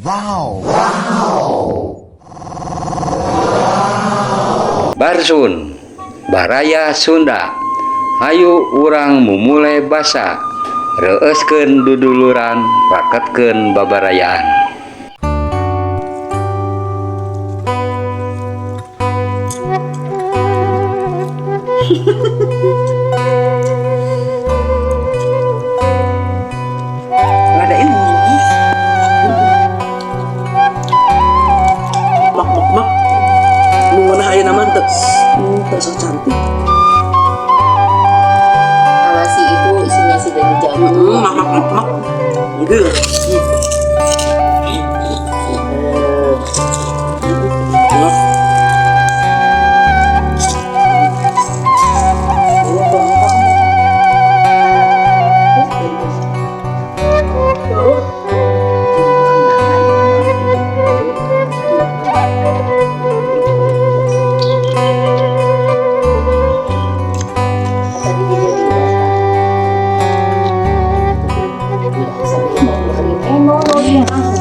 Wow! Wow! Barsun, Baraya Sunda. Hayu urang mumule basa. Reueuskeun duduluran, raketkeun babarayaan. Ladain ngomongnya. Mak mak mak. Nu ngeunah ayeuna mah teu teu so cantik. Alasi itu isinya si Dani Jago. Mak mak mak mak. Gitu. Mak. Tadi dia jadi berapa? Sampai 50 hari. No, no, dia ah.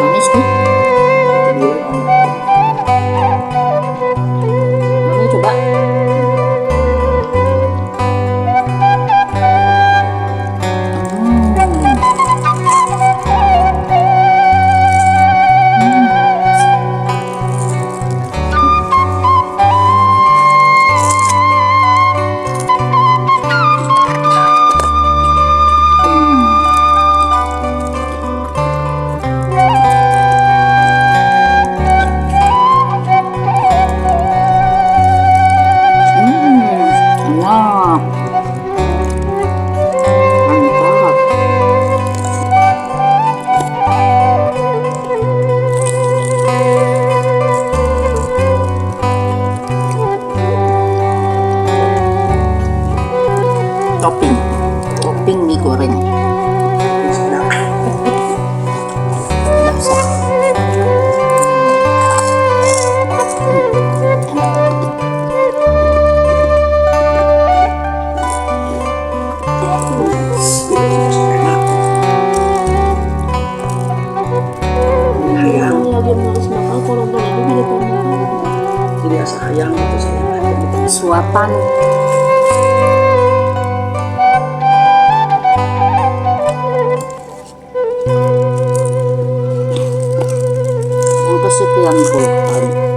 Manis nih. Mami coba. Enak. Mantap. Topping. Topping mie goreng. Sedap. Basah. Enak. Enak. Hayang. Lagi males makan, kalau nonton ini jadi pengen makan. Jadi asa hayang gitu saya. Suapan yang kesekian puluh kali.